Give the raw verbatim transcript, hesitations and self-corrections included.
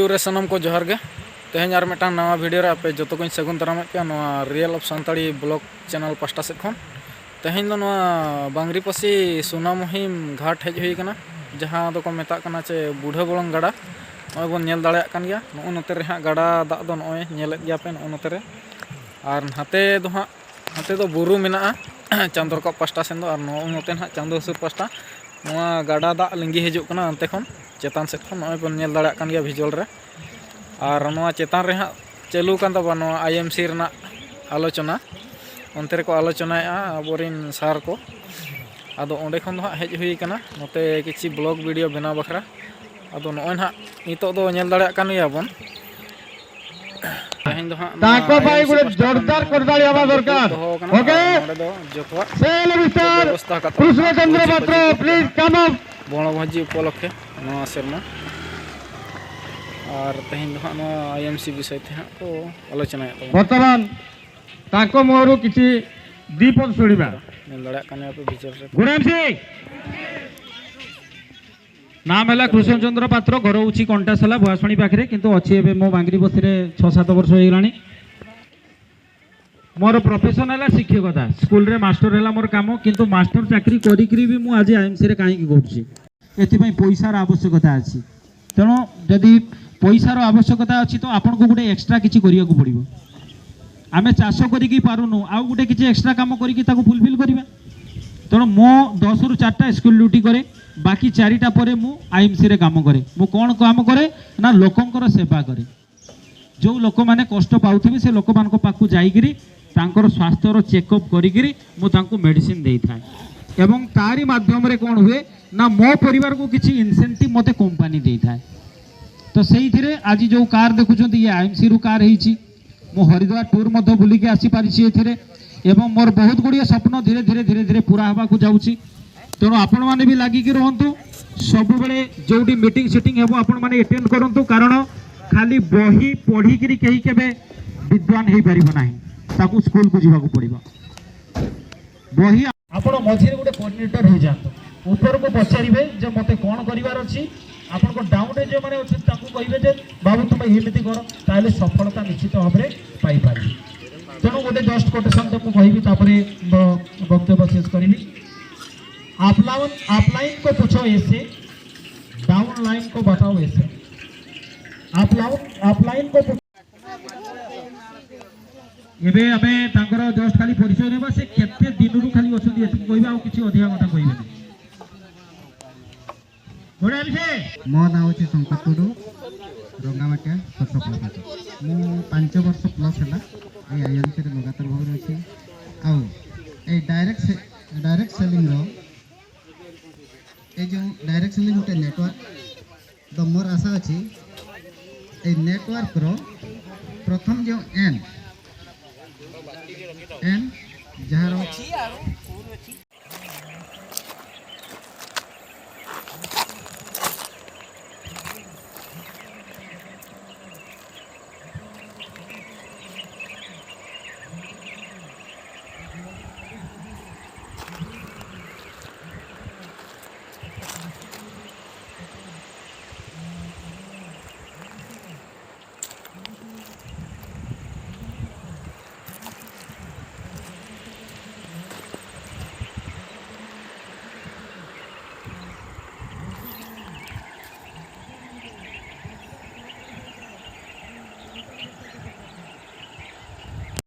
ᱨᱮ ᱥᱟᱱᱟᱢ ᱠᱚ ᱡᱚᱦᱟᱨ ᱜᱮ᱾ ᱛᱮᱦᱮᱧ ᱟᱨ ᱢᱤᱫᱴᱟᱝ ᱱᱟᱣᱟ ᱵᱷᱤᱰᱤᱭᱳ ᱨᱮ ᱟᱯᱮ ᱡᱚᱛᱚ ᱠᱚᱧ ᱥᱟᱹᱜᱩᱱ ᱫᱟᱨᱟᱢᱮᱫ ᱯᱮᱭᱟ ᱱᱚᱣᱟ real of Santali blog channel ᱯᱟᱥᱴᱟ ᱥᱮᱫ ᱠᱷᱚᱱ᱾ ᱛᱮᱦᱮᱧ ᱫᱚ ᱱᱚᱣᱟ ᱵᱟᱝᱨᱤᱯᱟᱹᱥᱤ ᱥᱩᱱᱟᱢᱩᱦᱤᱢ ᱜᱷᱟᱴ ᱦᱮᱡ ᱦᱩᱭ ᱟᱠᱟᱱᱟ, ᱡᱟᱦᱟᱸ ᱫᱚᱠᱚ ᱢᱮᱛᱟᱜ ᱠᱟᱱᱟ ᱪᱮ ᱵᱩᱰᱷᱟᱹ ᱵᱚᱲᱚᱝ ᱜᱟᱰᱟ᱾ ᱱᱚᱜᱼᱚᱭ ᱵᱚᱱ ᱧᱮᱞ ᱫᱟᱲᱮᱭᱟᱜ ᱠᱟᱱ ᱜᱮᱭᱟ, ᱱᱚᱜᱼᱚ ᱱᱚᱛᱮ ᱨᱮ ᱦᱟᱸᱜ ᱜᱟᱰᱟ ᱫᱟᱜ ᱫᱚ ᱱᱚᱜᱼᱚᱭ ᱧᱮᱞᱮᱫ ᱜᱮᱭᱟ ᱯᱮ ᱱᱚᱜᱼᱚ ᱱᱚᱛᱮ ᱨᱮ᱾ ᱟᱨ ᱱᱟᱛᱮ ᱫᱚ ᱦᱟᱸᱜ, ᱱᱟᱛᱮ ᱫᱚ ᱵᱩᱨᱩ ᱢᱮᱱᱟᱜᱼᱟ ᱪᱟᱸᱫᱽ ᱨᱟᱠᱟᱵ ᱯᱟᱥᱴᱟ ᱥᱮᱱ ᱫᱚ, ᱟᱨ ᱱᱚᱜᱼᱚ ᱱᱚᱛᱮ ᱱᱟᱦᱟᱜ ᱪᱟᱸᱫᱽ ᱦᱟᱹᱥᱩᱨ ᱯᱟᱥᱴᱟ ᱱᱚᱣᱟ ᱜᱟᱰᱟ ᱫᱟᱜ ᱞᱤᱸᱜᱤ ᱦᱤᱡᱩᱜ ᱠᱟᱱᱟ ᱚᱱᱛᱮ ᱠᱷᱚᱱ ᱪᱮᱛᱟᱱ ᱥᱮᱫ ᱠᱷᱚᱱ, ᱱᱚᱜᱼᱚᱭ ᱵᱚᱱ ᱧᱮᱞ ᱫᱟᱲᱮᱭᱟᱜ ᱠᱟᱱ ᱜᱮᱭᱟ ᱵᱷᱤᱡᱩᱣᱟᱞ ᱨᱮ᱾ ᱟᱨ ᱱᱚᱣᱟ ᱪᱮᱛᱟᱱ ᱨᱮ ᱦᱟᱸᱜ ᱪᱟᱹᱞᱩ ᱠᱟᱱ ᱛᱟᱵᱚᱱᱟ ᱱᱚᱣᱟ ᱟᱭ ᱮᱢ ᱥᱤ ᱨᱮᱱᱟᱜ ᱟᱞᱳᱪᱚᱱᱟ, ᱚᱱᱛᱮ ᱨᱮᱠᱚ ᱟᱞᱳᱪᱚᱱᱟᱭᱮᱫᱼᱟ ᱟᱵᱚᱨᱮᱱ ᱥᱟᱨ ᱠᱚ᱾ ᱟᱫᱚ ᱚᱸᱰᱮ ᱠᱷᱚᱱ ᱫᱚ ᱦᱟᱸᱜ ᱦᱮᱡ ᱦᱩᱭ ᱠᱟᱱᱟ ᱱᱚᱛᱮ ᱠᱤᱪᱷᱤ ᱵᱞᱚᱜ ᱵᱷᱤᱰᱤᱭᱳ ᱵᱮᱱᱟᱣ ᱵᱟᱠᱷᱨᱟ᱾ ᱟᱫᱚ ᱱᱚᱜᱼᱚᱭ ᱱᱟᱦᱟᱜ ᱱᱤᱛᱚᱜ ᱫᱚ ᱧᱮᱞ ᱫᱟᱲᱮᱭᱟᱜ ᱠᱟᱱ ᱜᱮᱭᱟ ᱵᱚᱱ, ᱛᱮᱦᱮᱧ ᱫᱚ ᱦᱟᱸᱜ ᱱᱚᱣᱟ ᱛᱟᱠᱚ ᱵᱷᱟᱭ ᱟᱭ ᱮᱢ ᱥᱤ ᱜᱩᱰᱮ ᱯᱟᱥᱴᱟ ᱠᱷᱚᱱ ᱡᱳᱨᱫᱟᱨ ᱠᱚᱨᱛᱟᱞᱤ ᱦᱚᱵᱟ ᱵᱤᱥᱠᱩᱴ ᱫᱚᱨᱠᱟᱨ᱾ ᱫᱚᱦᱚ ᱟᱠᱟᱱᱟ᱾ ᱳᱠᱮ? ᱟᱨ ᱱᱚᱰᱮ ᱫᱚ ᱡᱚᱛᱚᱣᱟᱜ ᱥᱮᱞ ᱠᱚ ᱢᱤᱥᱴᱟᱨ ᱵᱮᱵᱚᱥᱛᱷᱟ ᱟᱠᱟᱫ ᱛᱟᱵᱚᱱᱟ᱾ ᱠᱨᱩᱥᱱᱚ ᱪᱚᱸᱫᱽᱨᱚ ᱵᱷᱚᱡᱤ ᱯᱟᱛᱨᱚ, ᱯᱟᱹᱛᱤ ᱠᱚ ᱯᱞᱤᱡ ᱡᱟᱦᱟᱸ ᱠᱟᱢ ᱟᱯ᱾ ᱵᱚᱱᱚᱵᱷᱚᱡᱤ ᱩᱯᱚᱞᱚᱠᱠᱷᱮ ᱱᱚᱣᱟ ᱥᱮᱨᱢᱟ᱾ ᱟᱨ ᱛᱮᱦᱮᱧ ᱫᱚ ᱦᱟᱸᱜ ᱱᱚᱣᱟ ᱟᱭ ᱮᱢ ᱥᱤ ᱵᱤᱥᱚᱭ ᱛᱮ ᱦᱟᱸᱜ ᱠᱚ ᱟᱞᱳᱪᱚᱱᱟᱭᱮᱫ ᱛᱟᱵᱚᱱᱟ᱾ ବର୍ତ୍ତମାନ ତାଙ୍କ ମୁହଁରୁ କିଛି ଦି ପଦ ଶୁଣିବା। ᱧᱮᱞ ᱫᱟᱲᱮᱭᱟᱜ ᱠᱟᱱ ᱜᱮᱭᱟ ᱯᱮ ᱵᱷᱤᱡᱩᱣᱟᱞ ᱨᱮ᱾ ᱜᱩᱰ ᱮᱢ ᱥᱤ। ନାମ ହେଲା କୃଷ୍ଣ ଚନ୍ଦ୍ର ପାତ୍ର, ଘର ହେଉଛି କଣ୍ଟାସଲା ଭୁଆଶୁଣୀ ପାଖରେ, କିନ୍ତୁ ଅଛି ଏବେ ମୋ ବାଙ୍ଗିରି ବସ୍ତିରେ ଛଅ ସାତ ବର୍ଷ ହେଇଗଲାଣି। ମୋର ପ୍ରଫେସନ୍ ହେଲା ଶିକ୍ଷକତା, ସ୍କୁଲରେ ମାଷ୍ଟର ହେଲା ମୋର କାମ, କିନ୍ତୁ ମାଷ୍ଟର ଚାକିରି କରିକିରି ବି ମୁଁ ଆଜି ଆଇ ଏମ୍ ସିରେ କାହିଁକି କରୁଛି? ଏଥିପାଇଁ ପଇସାର ଆବଶ୍ୟକତା ଅଛି। ତେଣୁ ଯଦି ପଇସାର ଆବଶ୍ୟକତା ଅଛି, ତ ଆପଣଙ୍କୁ ଗୋଟେ ଏକ୍ସଟ୍ରା କିଛି କରିବାକୁ ପଡ଼ିବ। ଆମେ ଚାଷ କରିକି ପାରୁନୁ, ଆଉ ଗୋଟେ କିଛି ଏକ୍ସଟ୍ରା କାମ କରିକି ତାକୁ ଫୁଲଫିଲ୍ କରିବା। ତେଣୁ ମୁଁ ଦଶରୁ ଚାରିଟା ସ୍କୁଲ ଡ୍ୟୁଟି କରେ, ବାକି ଚାରିଟା ପରେ ମୁଁ ଆଇ ଏମ୍ ସିରେ କାମ କରେ। ମୁଁ କ'ଣ କାମ କରେ ନା, ଲୋକଙ୍କର ସେବା କରେ। ଯେଉଁ ଲୋକମାନେ କଷ୍ଟ ପାଉଥିବେ, ସେ ଲୋକମାନଙ୍କ ପାଖକୁ ଯାଇକିରି ତାଙ୍କର ସ୍ୱାସ୍ଥ୍ୟର ଚେକଅପ୍ କରିକିରି ମୁଁ ତାଙ୍କୁ ମେଡ଼ିସିନ୍ ଦେଇଥାଏ। ଏବଂ ତାରି ମାଧ୍ୟମରେ କ'ଣ ହୁଏ ନା, ମୋ ପରିବାରକୁ କିଛି ଇନସେଣ୍ଟିଭ୍ ମୋତେ କମ୍ପାନୀ ଦେଇଥାଏ। ତ ସେଇଥିରେ ଆଜି ଯେଉଁ କାର୍ ଦେଖୁଛନ୍ତି, ଇଏ ଆଇ ଏମ୍ ସିରୁ କାର୍ ହେଇଛି। ମୁଁ ହରିଦ୍ୱାର ଟୁର୍ ମଧ୍ୟ ବୁଲିକି ଆସିପାରିଛି ଏଥିରେ। ଏବଂ ମୋର ବହୁତ ଗୁଡ଼ିଏ ସ୍ୱପ୍ନ ଧୀରେ ଧୀରେ, ଧୀରେ ଧୀରେ ପୁରା ହେବାକୁ ଯାଉଛି। ତେଣୁ ଆପଣମାନେ ବି ଲାଗିକି ରୁହନ୍ତୁ, ସବୁବେଳେ ଯେଉଁଠି ମିଟିଂ ସିଟିଂ ହେବ ଆପଣମାନେ ଆଟେଣ୍ଡ କରନ୍ତୁ, କାରଣ ଖାଲି ବହି ପଢ଼ିକିରି କେହି କେବେ ବିଦ୍ୱାନ ହେଇପାରିବ ନାହିଁ, ତାକୁ ସ୍କୁଲକୁ ଯିବାକୁ ପଡ଼ିବ। ବହି ଆପଣ ମଝିରେ ଗୋଟେ କୋଅର୍ଡିନେଟର ହେଇଯାଆନ୍ତୁ, ଉପରକୁ ପଚାରିବେ ଯେ ମୋତେ କ'ଣ କରିବାର ଅଛି, ଆପଣଙ୍କ ଡାଉନରେ ଯେଉଁମାନେ ଅଛନ୍ତି ତାଙ୍କୁ କହିବେ ଯେ ବାବୁ ତୁମେ ଏମିତି କର, ତାହେଲେ ସଫଳତା ନିଶ୍ଚିତ ଭାବରେ ପାଇପାରିବେ। ତେଣୁ ଗୋଟେ ଜଷ୍ଟ କୋଟେସନ ତ ମୁଁ କହିବି, ତାପରେ ମୋ ବକ୍ତବ୍ୟ ଶେଷ କରିବି। अपलाइन अपलाइन को पूछो ऐसे, डाउन लाइन को बताओ ऐसे। अपलाइन अपलाइन को पूछो। ଏବେ ଆମେ ତାଙ୍କର ଜଷ୍ଟ ଖାଲି ପରିଚୟ ନେବା, ସେ କେତେ ଦିନରୁ ଖାଲି ଅଛନ୍ତି ଏତିକି କହିବେ, ଆଉ କିଛି ଅଧିକା କଥା କହିବେନି। ବଢ଼ିଆ ବିଷୟ। ମୋ ନାଁ ହେଉଛି ଶଙ୍କର ଟୁଡୁ, ରଙ୍ଗାମାଟିଆ, ସତର ପ୍ଲସ୍। ମୁଁ ପାଞ୍ଚ ବର୍ଷ ପ୍ଲସ୍ ହେଲା ଏଇ ଆଇଏନ୍ସିରେ ଲଗାତାର ଭାବରେ ଅଛି। ଆଉ ଏଇ ଡାଇରେକ୍ଟ ସେ-, ଡାଇରେକ୍ଟ ସେଲିଂର, ଏଇ ଯେଉଁ ଡାଇରେକ୍ଟ ସେଲିଂ ଗୋଟେ ନେଟୱାର୍କ, ତ ମୋର ଆଶା ଅଛି ଏଇ ନେଟୱାର୍କର ପ୍ରଥମ ଯେଉଁ ଏନ୍, ଏନ୍ ଯାହାର